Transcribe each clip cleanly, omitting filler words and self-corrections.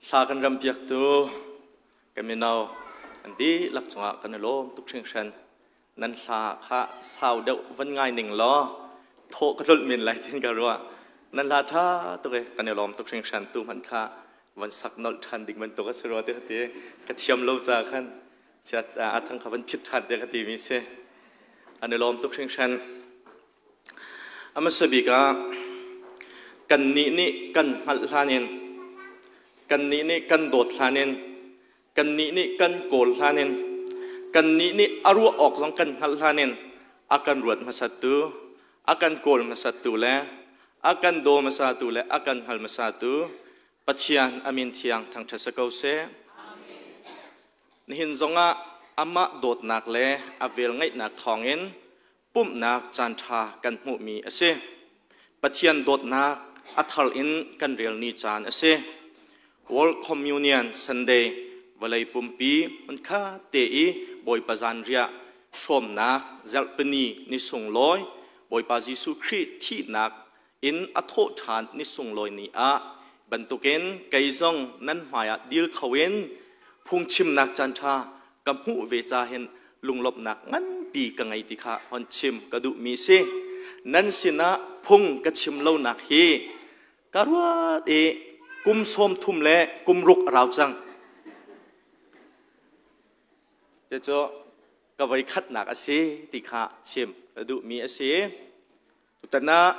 Thla kan rampiaktu kan mino an dihlak cungah kan i lawm tuk hringhran. Nan hla kha sau deuh van ngai ning law thawh ka tlolh men lai tin ka ruah. Nan hla ṭha tuk i kan i lawm tuk hringhran. Tu hmanh kha van sak nolh ṭhan ding bantuk a si rua ti ka ti. Ka thiam lo ca khan chiat a thang kha van phit ṭhan te ka ti mi si. An i lawm tuk hringhran. A hmasa bik ah kannih nih kan hngalh hlan in, kannih nih kan dawt hlan in, kannih nih kan kawl hlan in, kannih nih a ruah awk zong kan hngalh hlan in a kan ruat hmasattu, a kan kawl hmasattu le a kan daw hmasatu le a kan hngal hmasatu Pathian a min thiang thangṭhat si ko seh. Nihin zongah amah dawtnak le a velngeihnak thawngin pumhnak caanṭha kan hmuhmi a si. Pathian dawtnak a thar in kan rel ni caan a si. World Communion Sunday vawlei pumpi hmunkhat te i Bawipa zanriah hrawmnak zarhpini ni sunglawi Bawipa Jesuh Khrih thihnak in a thawh ṭhan ni sunglawi ni ah bantukin kei zong nan hmaiah dil kho in phungchimnak caanṭha ka hmuh ve ca hin lunglawmhnak nganpi ka ngei ti kha hon chim ka duhmi si. Nan sinah phung ka chim lonak hi ka ruat i kum 30 le kum ruk a rau cang. Cucu ka voi khatnak a si ti kha chim ka duhmi a si. Tutan ah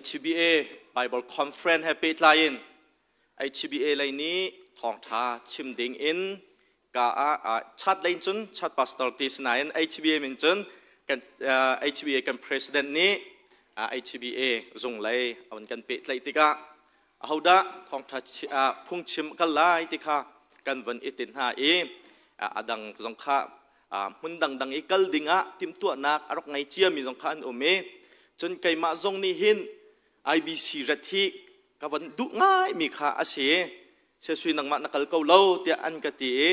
HBA Bible Conference he pehtlai in HBA lei nih thawngṭha chim ding in ka ah chat lei cun chat pastor ti sinain HBA min cun kan HBA kan president nih HBA zung lei a van kan pehtlaih tikah ahodah thawngṭha phungchim kal lai ti kha kan van i tin hna i a dang zong kha hmun dangdang i kal dingah timhtuahnak a rak ngei ciami zong kha an um i cun keimah zong nih hin IBC rat hi ka van duh ngaimi kha a si. Sesui, nangmah na kal ko lo tiah an ka ti i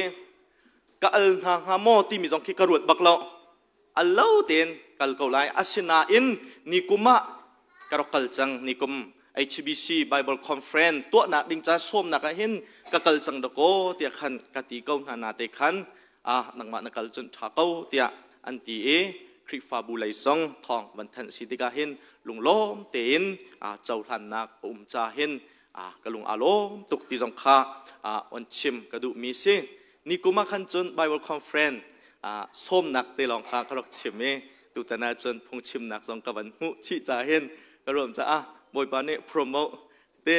ka al hna hnga maw timi zong khi ka ruat bak lo. Al lo tein kal ko lai. Asinain nikum ah ka rak kal cang. Nikum HBC Bible Conference tuahnak ding ca sawmnak ah hin ka kal cang dakaw tiah khan ka ti ko hna. Na te khan ah nangmah na kal cun ṭha ko tiah an ti i Khrihfabu lei zong thawng van thanh si tikah hin lunglawm tein cohlannak a um ca hin ka lung aa lawm tuk ti zong kha on chim ka duhmi si. Nikum ah khan cun Bible Conference sawmnak te lawng kha ka rak chim i tutan ah cun phungchimnak zong ka van hmuh chih ca hin ka ruam caah Bawipa nih promote te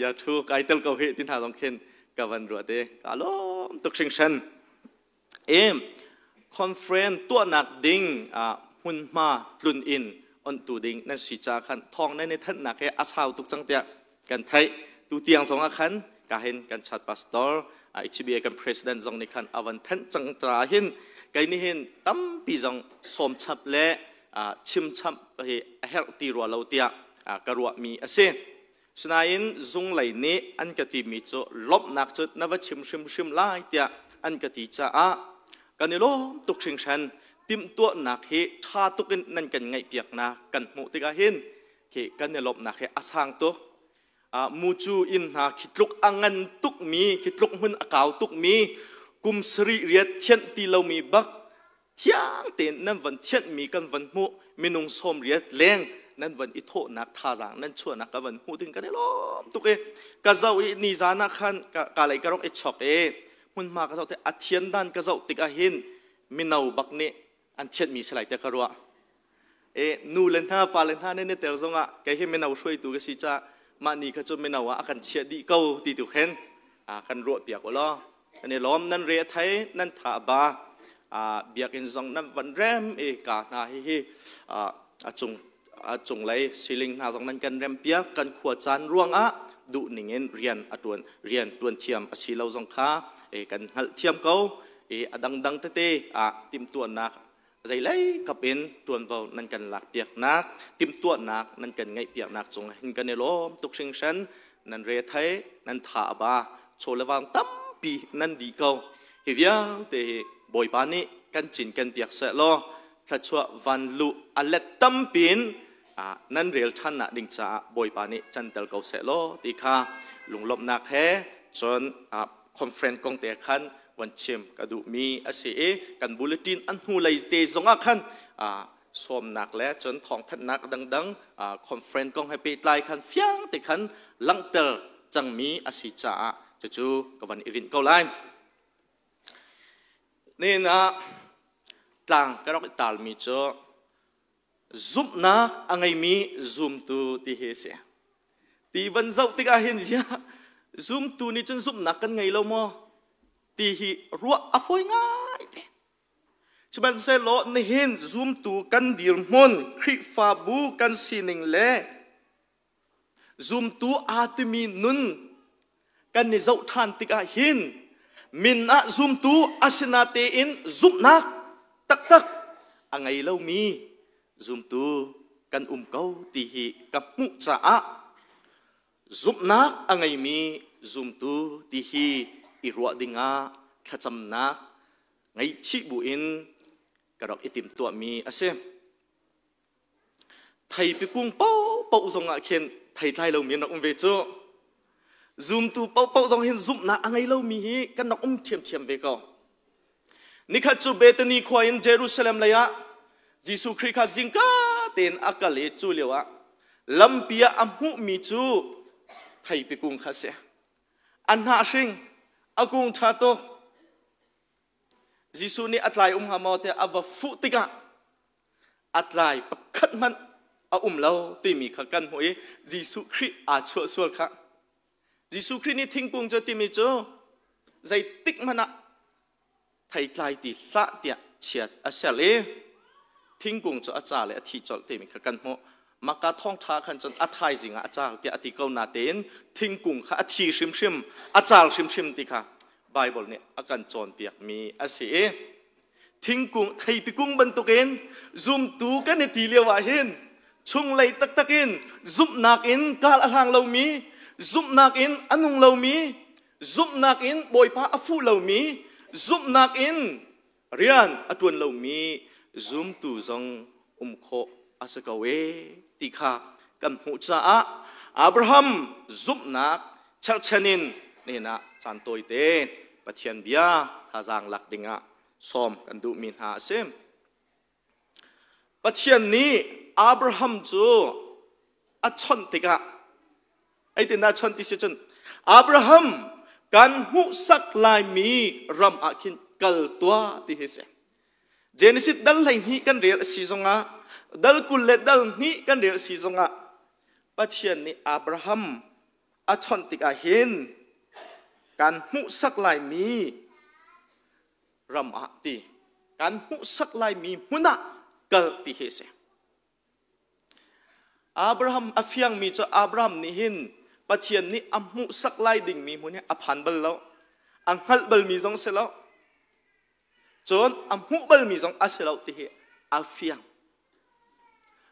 ya thu kai tel ko hi ti hna zong khin ka van ruah te. Ka lawm tuk hringhran. E conference tuahnak ding hmunhma tlun in ontu ding nan si ca khan thawng nan i thanhnak he a sau tuk cang tiah kan theih. Tu tiang zong ah khan ka hin kan chat pastor HBA kan president zong nih khan avan thanh cang ta hin kei nih hin tampi zong sawm chap le chim chap hi a herh ti rua lo tiah ka ruahmi a si. Sinain zunglei nih an ka timi cu lawmhnak cu na va chim hrimhrim lai tiah an ka ti caah kan i lawm tuk hringhran. Timhtuahnak hi ṭha tuk in nan kan ngaihpiaknak kan hmuh tikah hin khi kan i lawmhnak hi a sang tuk. Mucu inn hna khi tluk a ngan tukmi, khi tluk hmun a kau tukmi, kum sarih riat thianh ti lomi bak thiang tein nan van thianhmi kan van hmuh, minung 80 leng nan van i thawhnak, thazaang nan chuahnak ka van hmuh ding kan i lawm tuk i ka zoh i ni zan ah khan ka lei ka rak i chok i hmunhma ka zoh te a thian dan ka zoh tikah hin mino bak nih an thianhmi si lai tiah ka ruah. E nu le hna, pa le hna ne tel zongah kei hi mino hruaitu ka si ca mah ni kha cu mino ah a kan chiah dih ko ti tu khin kan ruah piak u law kan i lawm. Nan re a thei, nan tha a ba, biakinn zong nan van rem i ka hna hi hi a cung a cunglei ceiling hna zong nan kan rem piak. Kan khua caan ruangah duh ning in rian a tuan rian tuan thiam a si lo zong kha kan hngalh thiam ko i a dangdang tete ah timhtuahnak zeilei kap in ṭuanvo nan kan lak piaknak, timhtuahnak nan kan ngeih piaknak cung hin kan i lawm tuk hringhran. Nan re thei, nan tha a ba, chaw le vang tampi nan dih ko. Hi vialte hi Bawipa nih kan cin kan piak seh law thluachuah van luh a let tampi in. Nan rel ṭhannak ding caah Bawipa nih cantel ko seh law ti kha lunglawmhnak he cun conference kong te khan van chim ka duhmi a si i kan bulletin an hnulei te zongah khan sawmnak le cun thawngthanhnak dangdang conference kong he pehtlai khan fiang te khan langhter cangmi a si caah cucu ka van i rinh ko lai. Nihin ah tlang ka rak i talmi cu zumhnak a ngeimi zumtu ti hi a si. Ti van zoh tikah hin ziah zumtu nih cun zumhnak kan ngei lo maw ti hi ruah a fawi ngai te. Sihmanhsehlaw nihin zumtu kan dirhmun Khrihfabu kan sining le Zumtu aa timi nun kan i zoh ṭhan tikah hin min ah zumtu asinatein zumhnak taktak a ngei lomi zumtu kan um ko ti hi ka hmuh caah zumhnak a ngeimi zumtu ti hi i ruah dingah thlacamnak ngaihchih buin ka rak i timhtuahmi a si. Theipi kung paohpaoh zongah khin theitlai lomi an rak um ve cu. Zumtu paohpaoh zong hin zumhnak a ngei lomi hi kan rak um ṭhiamṭhiam ve ko. Nikhat cu Bethany khua in Jerusalem lei ah Jesuh Khrih kha zingka tein a kal i cu lio ah lampi ah a hmuhmi cu theipi kung kha a si. A hnah hring, a kung ṭha tuk. Jesuh nih a tlai um hnga maw tiah a va fuh tikah a tlai pakhat hmanh a um lo timi kha kan hmuh i Jesuh Khrih aa chuah sual kha. Jesuh Khrih nih thingkung cu timi cu zeitik hmanh ah theitlai ti hlah tiah chiat a ser i thingkung cu a ca le a thi colh timi kha kan hmuh. Maka thawngṭha khan cun a thaizing ah a cal tiah a ti ko natein thingkung kha a thi hrimhrim, a cal hrimhrim ti kha Baibal nih a kan cawnpiakmi a si i thingkung theipi kung bantukin zumtu kan i ti lio ah hin chunglei taktak in zumhnak in kal a hlang lomi zumhnak in a nung lomi zumhnak in Bawipa a fuh lomi zumhnak in rian a ṭuan lomi zumtu zong um khawh a si ko e ti kha kan hmuh caah Abraham zumhnak cherhchan in nihin ah caan tawite Pathian bia thazaang lak dingah sawm kan duhmi hna a si. Pathian nih Abraham cu a chawnh tikah Eitindah chon ti si cun Abraham kan hmuhsak laimi ram ah khin kal tuah ti hi si. Genesis dal 12 kan rel a si zongah dal 20 le dal 2 kan rel a si zongah Pathian nih Abraham a chawnh tikah hin kan hmuhsak laimi ram ah ti kan hmuhsak laimi hmun ah kal ti hi si. Abraham a fiangmi cu Abraham nih hin Pathian nih a hmuhsak lai dingmi hmun hi a phan bal lo. A hngalh balmi zong si lo. Cun a hmuh balmi zong a si lo ti hi a fiang.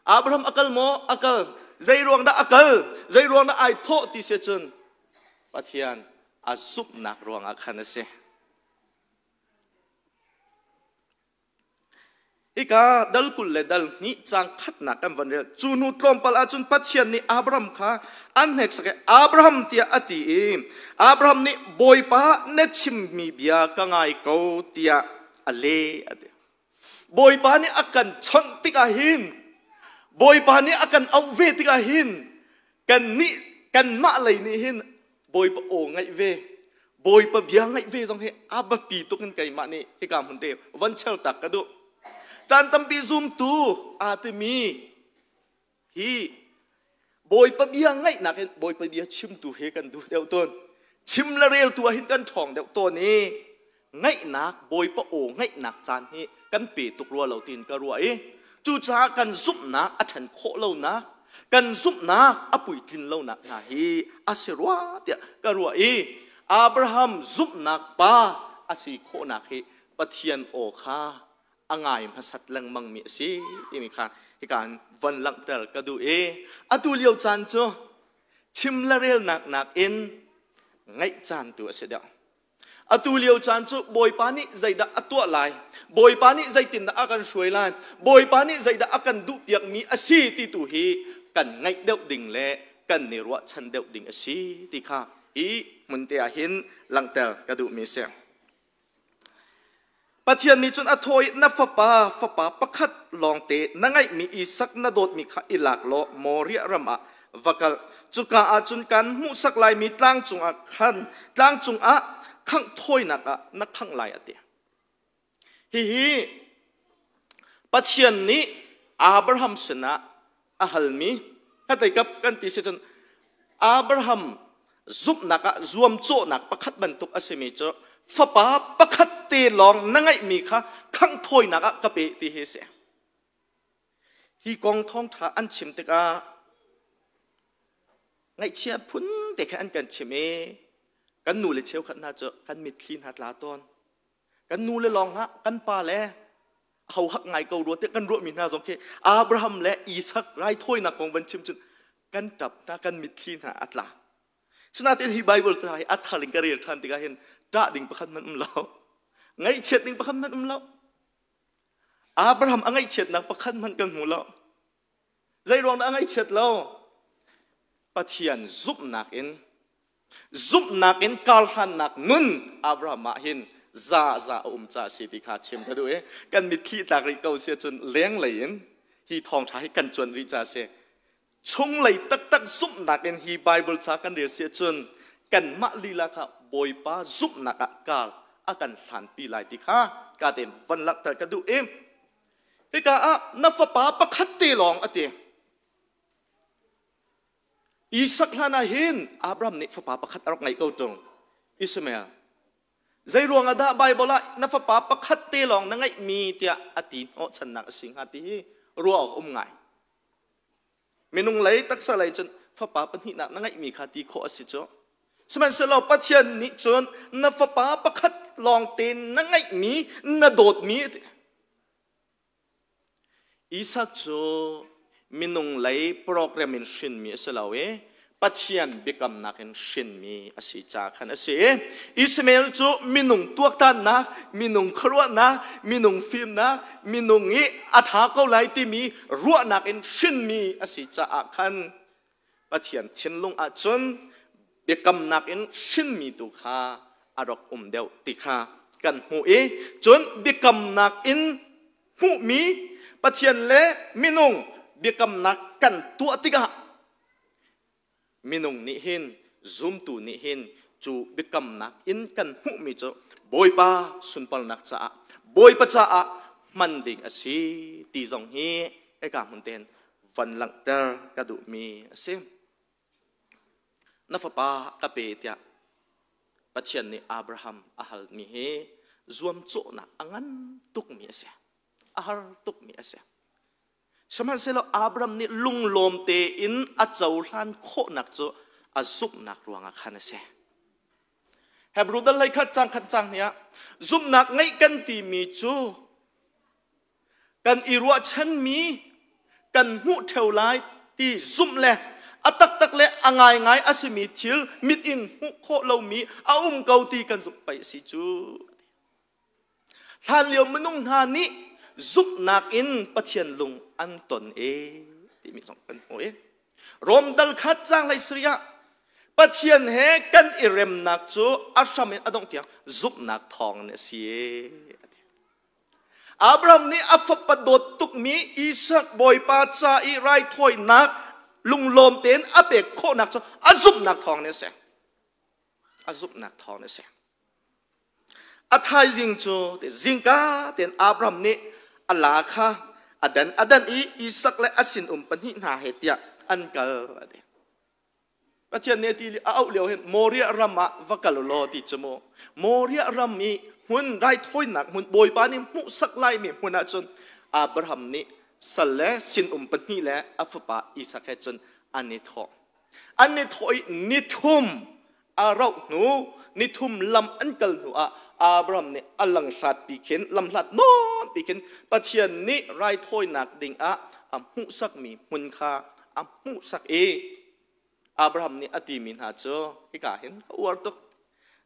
Abraham a kal maw? A kal. Zei ruang dah a kal? Zei ruang dah ai thawh ti si cun Pathian a zumhnak ruangah khan a si. Hika dal 20 le dal 2 caang khatnak kan van rel. Cu hnu tlawmpal ahcun Pathian nih Abraham kha an hneksak i Abraham tiah a ti i Abraham nih Bawipa na chimmi bia ka ngai ko tiah a leh a ti. Bawipa nih a kan chawnh tikah hin Bawipa nih a kan auh ve tikah hin kannih kanmah lei nih hin Bawipa aw ngaih ve Bawipa bia ngaih ve zong hi a biapi tuk in keimah nih hika hmun te van chel tak ka duh. Caan tampi zumtu aa timi hi Bawipa bia ngaihnak in Bawipa bia chimtu he kan duh deuh tawn. Chim le reltu ah hin kan ṭhawng deuh tawn i ngaihnak Bawipa aw ngaihnak caan hi kan pe tuk rua lo tiin ka ruah i cucaah kan zumhnak a ṭhen khawh lonak kan zumhnak a puitlin lonak hna hi a si rua tiah ka ruah i Abraham zumhnak pa a si khawhnak hi Pathian aw kha a ngai hmasat lengmang mi a si timi kha hika in von langhter ka duh i atu lio caan cu chim le relnak nakin ngaih caan tu a si deuh. Atu lio caan cu Bawipa nih zeidah a tuah lai, Bawipa nih zeitindah a kan hruai lai, Bawipa nih zeidah a kan duhpiakmi a si ti tu hi kan ngaih deuh ding le kan i ruahchan deuh ding a si ti kha hi hmun te ah hin langhter ka duhmi a si. Pathian nih cun a thaw i na fapa, fapa pakhat lawngte na ngeihmi Isak na dawtmi kha i lak law Moriah ram ah va kal. Cuka ah cun kan hmuhsak laimi tlang cungah khan tlang cungah khangh thawinak ah na khangh lai a ti. Hihi Pathian nih Abraham sinah a halmi khateikap kan ti si cun Abraham zumhnak ah zuamcawhnak pakhat bantuk a simi cu fapa pakhat te lawng na ngeihmi kha khangh thawinak ah ka pe ti hi a si. Hi kong thawngṭha an chim tikah ngaihchia phun te kha an kan chim i kan nu le cheukhat hna cu kan mitthli hna tla tawn. Kan nu le lawng hlah kan pa le ho hak ngai ko rua tiah kan ruahmi hna zong khi Abraham le Isak raithawinak kong van chim cun kan ṭap hna kan mitthli hna a tla. Sinain hi Bible ca hi a thar in ka rel ṭhan tikah hin ṭah ding pakhat hmanh um lo. Ngaihchiat ding pakhat hmanh um lo. Abraham a ngaihchiatnak pakhat hmanh kan hmu lo. Zei ruang dah a ngaihchiat lo? Pathian zumhnak in Zumhnak in karhlannak nun Abraham ah hin za za a um ca a si ti kha chim ka duh i kan mitthli tlak rih ko si ahcun lenglei in hi thawngṭha hi kan cuanh rih ca a si. Chunglei taktak zumhnak in hi Bible ca kan rel si ahcun kanmah lila kha Bawipa zumhnak ah kar a kan hlanpi lai ti kha ka tein van langhter ka duh i hika ah na fapa pakhat te lawng a ti. Isak hlan ah hin Abraham nih fapa pakhat a rak ngeih ko ṭung, Ishmael. Zei ruangah dah Baibal ah na fapa pakhat te lawng na ngeihmi tiah a ti hnawhchannak a si hnga ti hi ruah awk um ngai. Minung lei taksa lei cun fapa pahnihnak na ngeihmi kha ti khawh a si cu. Sihmanhsehlaw Pathian nih cun na fapa pakhat lawng te na ngeihmi, na dawtmi a ti. Isak cu minung lei program in hrinmi a si lo i Pathian biakamnak in hrinmi a si ca khan a si. Ishmael cu minung tuaktannak, minung khuaruahnak, minung fimnak, minung i a ṭha ko lai timi ruahnak in hrinmi a si caah khan Pathian thinlung ahcun biakamnak in hrinmi tu kha a rak um deuh ti kha kan hmuh i cun biakamnak in hmuhmi Pathian le minung biakamnak kan tuah tikah minung nih hin zumtu nih hin cu biakamnak in kan hmuhmi cu Bawipa sunparnak caah Bawipa caah hman ding a si ti zong hi hika hmun ten van langhter ka duhmi a si. Na fapa ka pe tiah Pathian nih Abraham a halmi hi zuamcawhnak a ngan tukmi a si. A har tukmi a si. Sihmanhsehlaw Abraham nih lunglawm tein a cohlan khawhnak cu a zumhnak ruangah khan a si. Hebrew dal hlei khat cang khat cang hnih ah zumhnak ngeih kan timi cu kan i ruahchanmi kan hmuh ṭheo lai ti zumh le a taktak le a ngaingai a simi thil mit in hmuh khawh lomi a um ko ti kan zumh pei a si cu. Hlanlio minung hna nih zumhnak in Pathian lung an ton e timi zong kan hmuh i Rom dal khat caang hlei sarih ah Pathian he kan i remnak cu a hram in a dongh tiang zumhnak thawng in a si e. Abraham nih a fapa dawt tukmi Isak Bawipa ca i raithawinak lunglawm tein a pek khawhnak cu a zumhnak thawng in a si. A zumhnak thawng in a si. A thaizing cu zingka tein Abraham nih a la kha a dan a dan i Isak le a sinum pahnih hna he tiah an kal a ti. Pathian nih a ti a auh lio hin Moriah ram ah va kal law ti cu mu. Moriah ram i hmun raithawinak hmun Bawipa nih hmuhsak laimi hmun ahcun Abraham nih sal le sinum pahnih le a fapa Isak he cun an i thawh. An i thawh i nithum a rauh hnu nithum lam an kal hnu ah Abraham nih a langhlat pi khin lamhlat nawn pi khin Pathian nih raithawinak ding ah a hmuhsakmi hmun kha a hmuhsak i Abraham nih a timi hna cu hika hin ka uar tuk.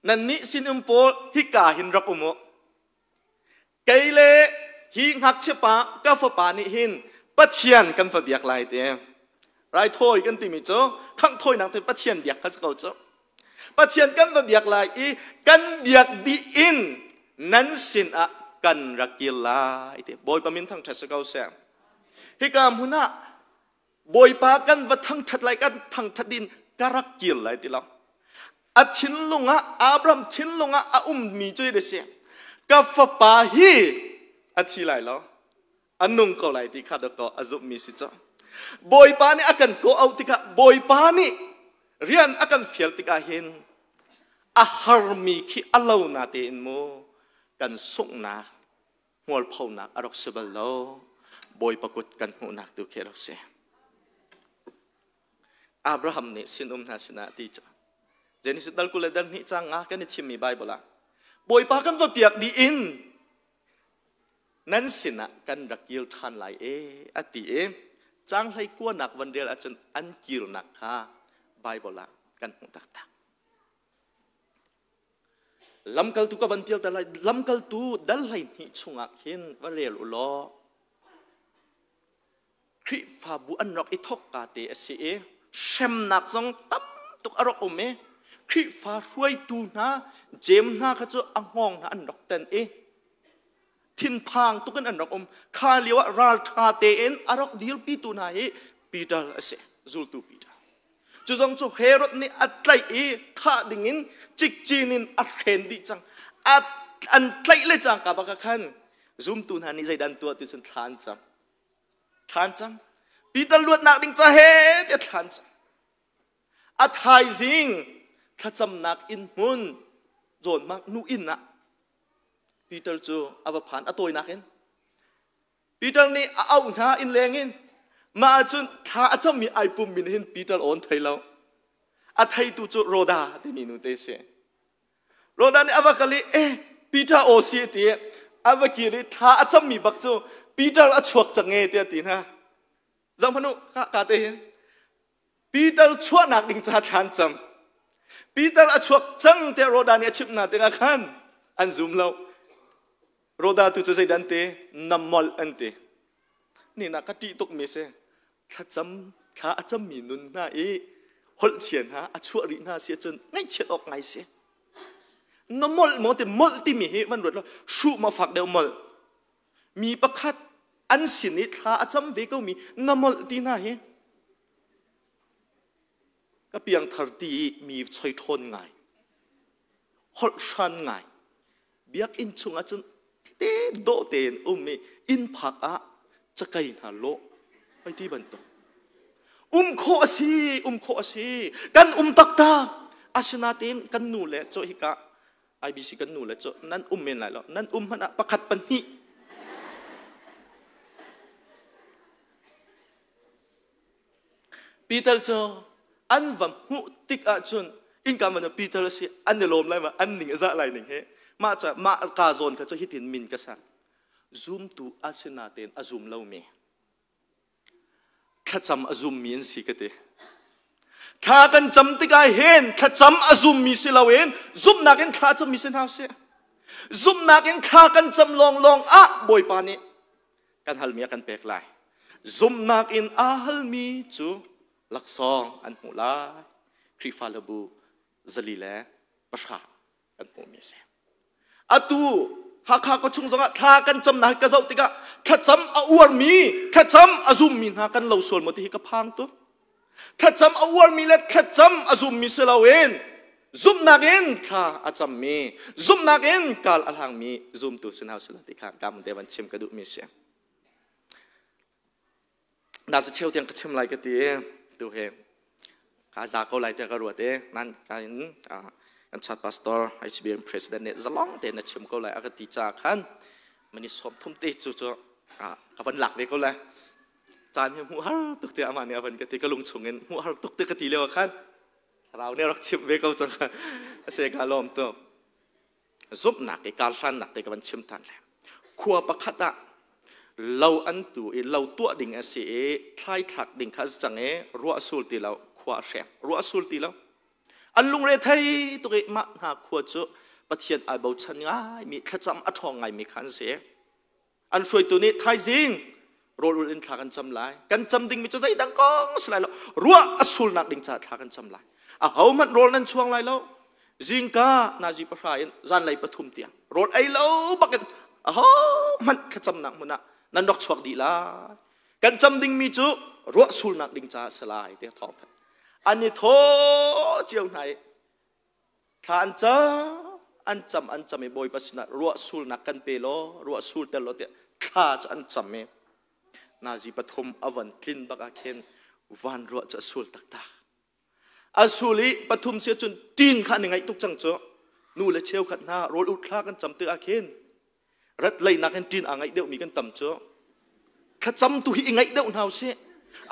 Nannih sinum pawl hika hin rak um u. Kei le hi ngakchia pa ka fapa nih hin Pathian kan va biak lai te. Raithawi kan timi cu khanghthawinak cu Pathian biak kha si ko cu. Pathian kan va biak lai i kan biak dih in nan sin ah kan rak kir lai ti. Bawipa min thangṭhat si ko seh. Hika hmun ah Bawipa kan va thangṭhat lai kan thangṭhat in ka rak kir lai ti lo. A thinlung ah Abraham thinlung ah a ummi cu a si. Ka fapa hi a thi lai lo. A nung ko lai ti kha dawkaw a zumhmi si cu. Bawipa nih a kan kawh auh tikah Bawipa nih rian a kan fial tikah hin a harmi khi a lo na tein mu kan sunghnak hmualphonak a rak si bal lo. Bawipa kut kan hmuhnak tu khi a rak si. Abraham nih sinum hna sinah ti ca. Genesis dal 20 le dal hnih cang nga kan i thimmi Bible ah Bawipa kan va biak dih in nan sinah kan rak kir ṭhan lai e a ti i cang hlei kuanak van rel ahcun an kirnak kha Bible ah kan hmuh taktak. Lamkaltu ka van pialter lai. Lamkaltu dal 12 chungah khin va rel u law Khrihfabu an rak i thawkka te a si i hremnak zong tam tuk a rak um i Khrihfa hruaitu hna Jeim hna kha cu a hngawng hna an rak ten i thinphang tuk in an rak um. Kha lio ah ralṭha tein a rak dirpitu hna hi Peter a si, zultu Peter. Cu zong cu Herod nih a tlaih i thah dingin cikcin in a hren dih cang. An tlaih le cangka bak ah khan zumtu hna nih zeidah an tuah ti cun thla an cam. Thla an cam. Peter luatnak ding ca he tiah thla an cam. A thaizing thlacamnak inn hmun John Mark nu inn ah Peter cu a va phan a tawinak in Peter nih a auh hna inn leng in mah ahcun thla a cammi ai pummi nih hin Peter awn thei lo. A theitu cu Rhoda timi nu te si. Rhoda nih a va kal i eh Peter aw si ti a va kir i thla a cammi bak cu Peter a chuak cang e tiah ti hna. Zoh hmanh u ka ka te hin Peter chuahnak ding ca thla an cam. Peter a chuak cang tiah Rhoda nih a chimh hna tikah khan an zum lo. Roda tu cu zeidah an ti? Na molh an ti. Ni na ka ṭih tukmi si. Thlacam, thla a cammi nun hna i holh chia hna a chuah rih hna si ahcun ngaihchiat awk ngai si. Na molh maw ti molh timi hi van ruat law hruh maw fak deuh molh. Mi pakhat an sin i thla a cam ve komi na molh ti hna hi ka piangthar ti i mi choi ṭhawn ngai holh hran ngai Biakinn chungah cun te dawh tein um i inn phak ah cakei hna lawh hei ti bantuk. Um khawh a si, um khawh a si. Kan um taktak. Asinain kan nu le cu hika IBC kan nu le cu nan um men lai lo. Nan um hmanh ah pakhat pahnih Peter cu an va hmuh tik ahcun innka man Peter a si an i lawm lai ma an ning a zah lai ning he mah ca mah ka zawn kha cu hitin min ka sak zumtu a si natein a zum lomi thlacam a zummi an si ka ti thla kan cam tikah hin thlacam a zummi si loin zumhnak in thla cammi si hna usih zumhnak in thla kan cam lawnglawng ah Bawipa nih kan halmi a kan pek lai. Zumhnak in aa halmi cu laksawng an hmuh lai. Khrihfa labu 410 kan hmuhmi a si. Atu Hakha khuachung zongah thla kan camnak ka zoh tikah thlacam a uarmi, thlacam a zummi hna kan lo sual maw ti hi ka phang tuk. Thlacam a uarmi le thlacam a zummi si loin zumhnak in thla a cammi, zumhnak in kal a hlangmi zumtu si hna usih ti kha ka te van chim ka duhmi si. Na za cheu tiang ka chim lai ka ti i tu he ka za ko lai tiah ka ruat i nan ka in kan chat pastor HBM president nih zalong tein na chim ko lai a ka ti caah khan mani 30 te cu cu ka van lak ve ko lai. Caan hi hmuh har tuk tiah amah nih a van ka ti ka lung chung in hmuh har tuk ti ka ti lio ah khan thlarau nih rak chimh ve ko cang a si ka lawm tuk zumhnak i karhlannak te ka van chim than le khua pakhat ah lo an tu i lo tuah ding a si i thlai thlak ding kha a si cang i ruah sul ti lo khua a hreng ruah sul ti lo. An lungre thei tuk i mah hna khua cu Pathian ai bochan ngaimi thlacam a ṭhawng ngaimi kha an si. An hruaitu nih thaizing rawl ul in thla kan cam lai. Kan cam dingmi cu zeidang kong si lai lo. Ruah a sulnak ding caah thla kan cam lai. Ahohmanh rawl nan chuang lai lo. Zingka nazi pahra in zanlei pathum tiang rawl ei lo bakin ahohmanh thlacamnak hmun ah nan rak chuak dih lai. Kan cam dingmi cu ruah sulnak ding caah si lai tiah thawng thanh. An i thaw cio hna i thla an cam an cam an cam i Bawipa sinah ruah sulnak kan pe law ruah sul ter law tiah thla cu an cam i nazi pathum a van tlin bak ah khin van ruah cu a sul taktak. A sul i pathum si cun ṭin kha an i ngaih tuk cang cu. Nu le cheukhat hna rawl ut thla kan cam tikah khin rat leinak in ṭin aa ngaih deuhmi kan tam cu. Thlacam tu hi i ngaih deuh hna usih.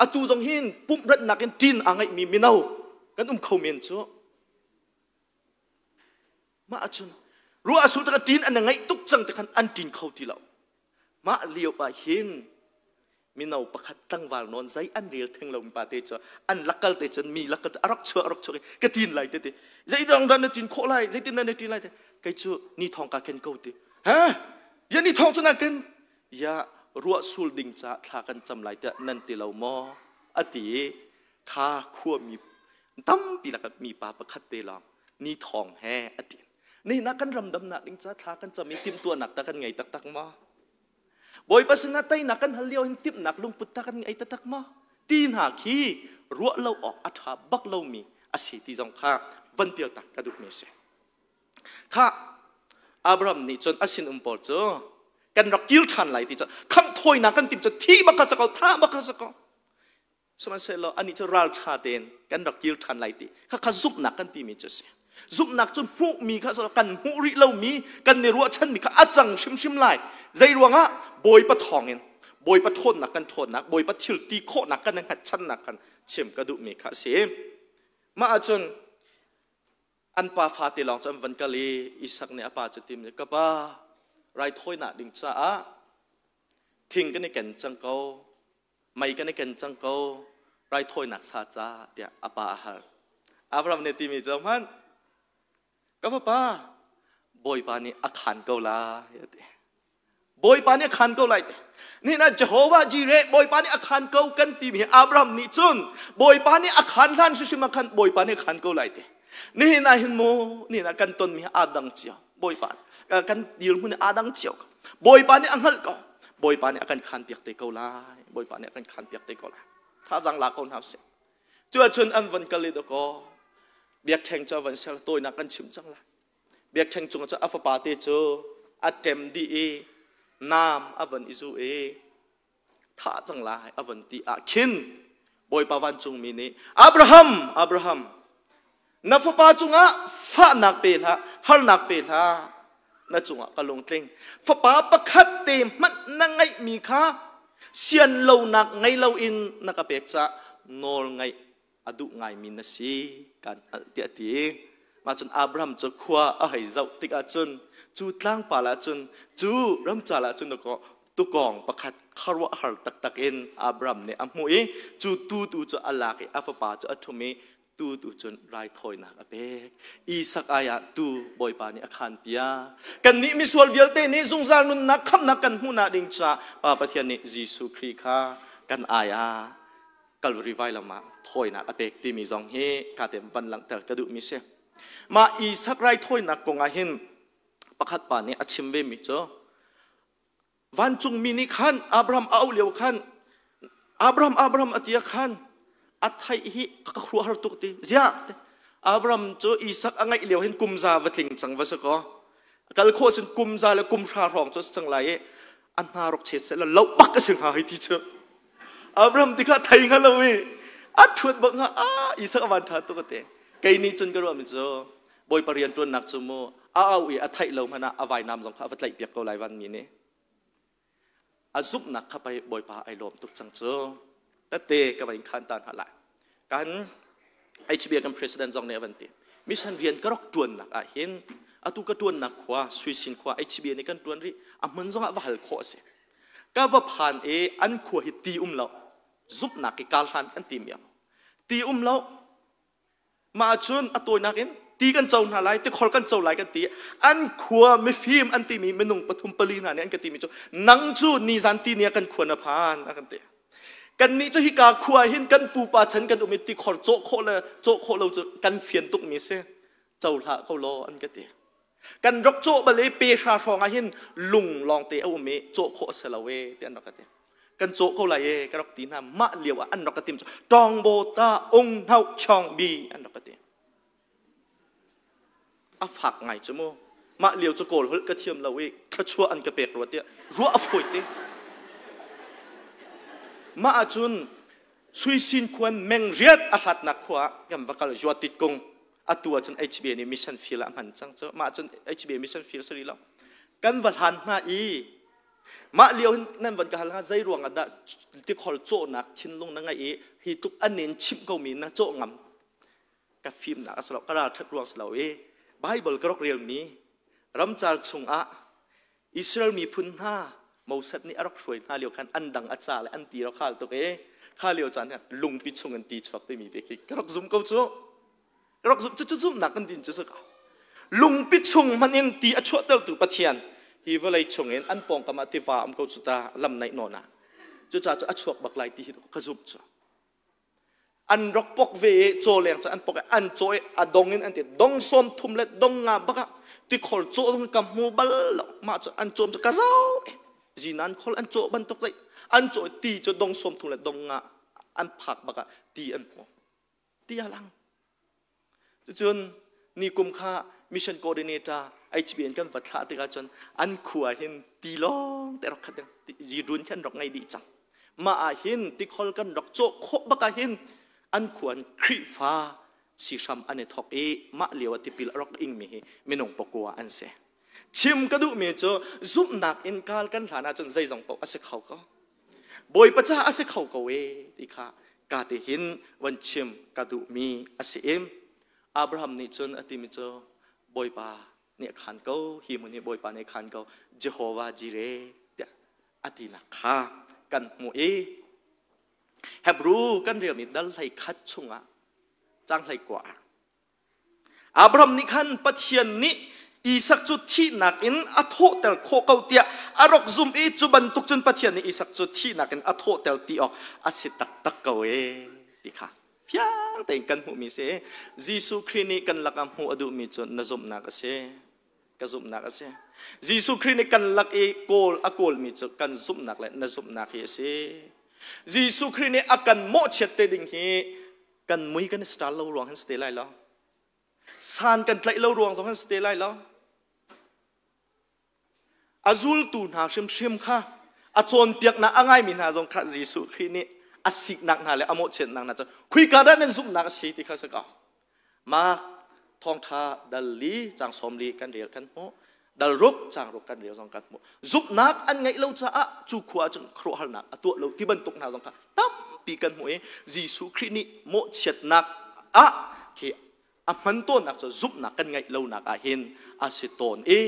Atu zong hin pumh ratnak in ṭin aa ngaihmi mino kan um kho men cu. Mah ahcun ruah a sur tikah ṭin an i ngaih tuk cang ti khan an ṭin kho ti lo. Mah lio ah hin mino pakhat tlangval nawn zei an rel theng lo mi pa te cu an lakal te cun mi lakal a rak chuah a rak chuak i ka ṭin lai te ti zei dang dan na ṭin khawh lai zeitin na ṭin lai te kei cu ni thong ka ken ko ti ha ya ni thong cu na ken ya ruah sul ding ca thla kan cam lai tiah nan ti lo maw a ti i kha khuami tampi lakah mi pa pakhat te lawng ni thong he a ṭin nihin ah kan ram damnak ding ca thla kan cam i timhtuahnak ta kan ngei taktak maw Bawipa sinah teinak kan hal lio hin timhnak lungput ta kan ngei taktak maw ti hna khi ruah lo awk a ṭha bak lomi a si ti zong kha van pial tak ka duhmi a si. Kha Abraham nih cun a sinum pawl cu kan rak kir ṭhan lai ti cu khangh thawinak kan timh cu thi bak kha si ko thah bak kha si ko Sihmanhsehlaw anih cu ralṭha tein kan rak kir ṭhan lai ti khakha zumhnak kan timi cu a si. Zumhnak cu hmuhmi kha kan hmuh rih lomi kan i ruahchanmi kha a cang hrimhrim lai. Zei ruangah Bawipa thawngin Bawipa ṭhawnnak kan ṭhawnnak Bawipa thil ti khawhnak kan i hngatchannak kan chim ka duhmi kha a si. Mah ahcun an pa fate lawng cu an van kal i Isak nih a pa cu tim ka pa raithawinak ding caah thing kan i ken cang ko mei kan i ken cang ko raithawinak sa ca tiah a pa a hal Abraham nih timi cu hmanh ka fapa Bawipa nih a khaan ko lai a ti Bawipa nih a khaan ko lai ti nihin ah Jehovah Jireh Bawipa nih a khaan ko kan timi Abraham nih cun Bawipa nih a khaan hlan hrimhrim ah khan Bawipa nih a khaan ko lai ti nihin ah hin mu nihin ah kan tonmi aa dang cio Bawipa kan dirhmun aa dang cio ko Bawipa nih a hngalh ko Bawipa nih a kan khaan piak te ko lai Bawipa nih a kan khaan piak te ko lai thazaang la ko hna usih cu ahcun an von kal i dakaw biakṭheng cu a von ser tawinak kan chim cang lai biakṭheng cung cu a fapa te cu a ṭem dih i naam a von i zu i thah cang lai a von ti ah khin Bawipa vancungmi nih Abraham Abraham na fapa cungah fahnak pe hlah harnak pe hlah na cungah ka lungtling fapa pakhat te hmanh na ngeihmi kha sian lonak ngei loin na ka pek caah nawl ngaih a duh ngaimi na si kan hngalh tiah a ti. Mah cun Abraham cu khua a hei zoh tikah cun cu tlangpal ah cun cu ramcal ah cun tukawng pakhat khuaruahhar taktak in Abraham nih a hmuh i cu tu tu cu a lak i a fapa cu a ṭhum i tu tu cun raithawinak a pek. Isak ai ah tu Bawipa nih a khaan piak. Kannih misual vialte nih zungzal nunnak khamhnak kan hmuhnak ding caah Pa Pathian nih Jesuh Khrih kha kan ai ah Calvary vailam ah thawinak a pek timi zong hi ka te van langhter ka duhmi si. Mah Isak raithawinak kong ah hin pakhat pa nih a chim ve mi cu vancungmi nih khan Abraham a auh lio khan Abraham Abraham a ti ah khan a theih hi ka khuaruahhar tuk ti ziah Abraham cu Isak a ngeih lio hin kum za va tling cang va si kaw kal khawh cun kum za le kum hra hrawng cu a si cang lai i a hna rok chet seh la loh bak a si hnga hei ti cu Abraham ti kha thei hnga lo i a ṭhuat bak hnga a Isak a van ṭha tuk a ti kei nih cun ka ruahmi cu Bawipa rian ṭuannak cu mu a au i a theih lo hmanh ah a vainam zong kha a va tlaih piak ko lai vanmi nih a zumhnak kha pei Bawipa ai lawm tuk cang cu tete ka va in khan ta hna lai kan HBA kan president zong nih a van ti mission rian ka rak ṭuannak ah hin atu ka ṭuannak khua Suisin khua HBA nih kan ṭuan rih a hmun zong ah va hal khawh a si ka va phan i an khua hi ti um lo zumhnak i kar hlan kan ti mi ti um lo. Mah ahcun a tawinak in ti kan co hna lai, tikhor kan co lai kan ti. An khua mifim an timi minung pathum pali hna nih an ka timi cu nang cu nizan ti ni ah kan khua na phan a kan ti. Kannih cu hika khua hin kan pupa chan kan um i tikhor cawh khawh le cawh khawh lo cu kan fian tukmi si. Co hlah ko law an ka ti. Kan rak cawh bal i pe hra hrawng ah hin lung lawngte a um i cawh khawh a si lo e ti an rak ka ti. Kan cawh ko lai e ka rak ti hna. Mah lio ah an rak ka tim cu tawngbaw ta ung hnauh chawng bi an rak ka ti. A fak ngai cu mu. Mah lio cu Kawl holh ka thiam lo i thluachuah an ka pek rua tiah ruah a fawi te. Mah ahcun Suisin khuan meng riat a hlatnak khua ah kan va kal Juatit kung atu ahcun HBA nih mission field ah hman cang cu mah cun HBA mission field sari lo kan va hlan hna i mah lio hin nan van ka hal hnga zei ruang ah dah tikhol cawhnak thinlung na ngeih i hi tluk an in chimh ko mi na cawh ngam ka fimnak a si lo ka ral that ruang si lo i Bible ka rak rel mi ramcar chungah Israel miphun hna Moses nih a rak hruai hna lio khan an dang a ca le an ti rak hal tuk i kha lio caan khan lungpi chung in ti chuak timi te khi ka rak zum ko cu ka rak zum cu cu zumhnak kan din cu si ko lungpi chung hmanh in ti a chuahtertu Pathian hi vawlei chung in an pawngkam ah tiva um ko cu ta lam naih nawn ah cucaah cu a chuak bak lai ti hi ka zumh cu An rak pok ve i cawleng cu an pok i an caw i a dong in an ti dong 30 le dong nga bak ah tikhor cawh zong ka hmu bal lo mah cu an cawm cu ka zau zinan khol an cawh bantuk zei an cawh i ti cu dong 30 le dong nga an phak bak ah ti an hmu ti a lang. Cucun nikum kha mission coordinator HBN kan va thlah tikah cun an khua hin ti lawng te rak khat zidun khan rak ngei dih cang. Mah ah hin tikhol kan rak cawh khawh bak ah hin an khua in Khrihfa sihram an i thawk i mah lio ah tipil a rak ingmi hi minung pakua an si. Chim ka duhmi cu zumhnak in kal kan hlan ahcun zeizong paoh a si kho ko. Bawipa caah a si kho ko e ti kha ka ti hin van chim ka duhmi a si i Abraham nih cun a timi cu Bawipa nih a khan ko hi hmun hi Bawipa nih a khan ko Jehovah Jireh tiah a tinak kha kan hmuh i Hebrew kan relmi dal 11 chungah cang 19 ah Abraham nih khan Pathian nih Isak cu thihnak in a thawhter khawh ko tiah a rak zumh i cu bantuk cun Pathian nih Isak cu thihnak in a thawhter ti awk a si taktak ko ee ti kha fiang tein kan hmuhmi si. Jesuh Khrih nih kan lakah hmuh a duhmi cu na zumhnak a si. Ka zumhnak a si. Jesuh Khrih nih kan lak i kawl a kawlmi cu kan zumhnak le na zumhnak hi a si. Jesuh Khrih nih a kan mawhchiat te ding hi kan mui kan i star lo ruang hin si te lai lo san kan tlaih lo ruang zong hin si te lai lo a zultu hna hrimhrim kha a cawnpiaknak a ngaimi hna zong kha Jesuh Khrih nih a siknak hna le a mawhchiatnak hna cu khuika dah nan zumhnak a si ti kha si ko Mark thawngṭha dal li cang 40 kan rel kan hmuh dal ruk cang ruk kan rel zong kan hmuh zumhnak an ngeih lo caah cu khua ahcun khuaruahharnak a tuah lo ti bantuk hna zong kha tampi kan hmuh i Jesuh Khrih nih mawhchiatnak ah khi a hman tawnnak cu zumhnak kan ngeih lonak ah hin a si tawn i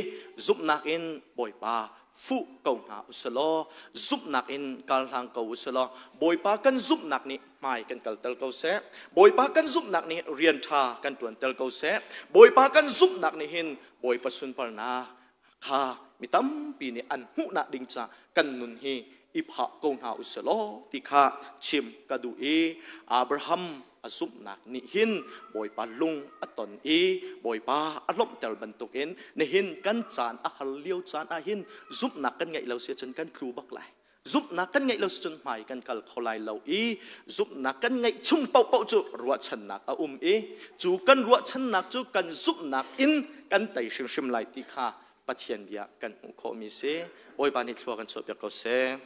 zumhnak in Bawipa fuh ko hna usalaw zumhnak in kal hlang ko usalaw Bawipa kan zumhnak nih hmai kan kalter ko seh. Bawipa kan zumhnak nih rian ṭha kan ṭuanter ko seh. Bawipa kan zumhnak nih hin Bawipa sunparnak kha mi tampi nih an hmuhnak ding ca kan nun hi i phah ko hna u sih law ti kha chim ka duh i Abraham a zumhnak nih hin Bawipa lung a ton i Bawipa a lawmhter bantukin nihin kan caan a har lio caan ah hin zumhnak kan ngeih lo si ahcun kan tlu bak lai. Zumhnak kan ngeih lo cun hmai kan kal kho lai lo i zumhnak kan ngeih chung paohpaoh cu ruahchannak a um i cu kan ruahchannak cu kan zumhnak in kan tei hrimhrim lai ti kha Pathian bia kan hmuh khawhmi si. Bawipa nih thlua kan chuahpiak ko seh.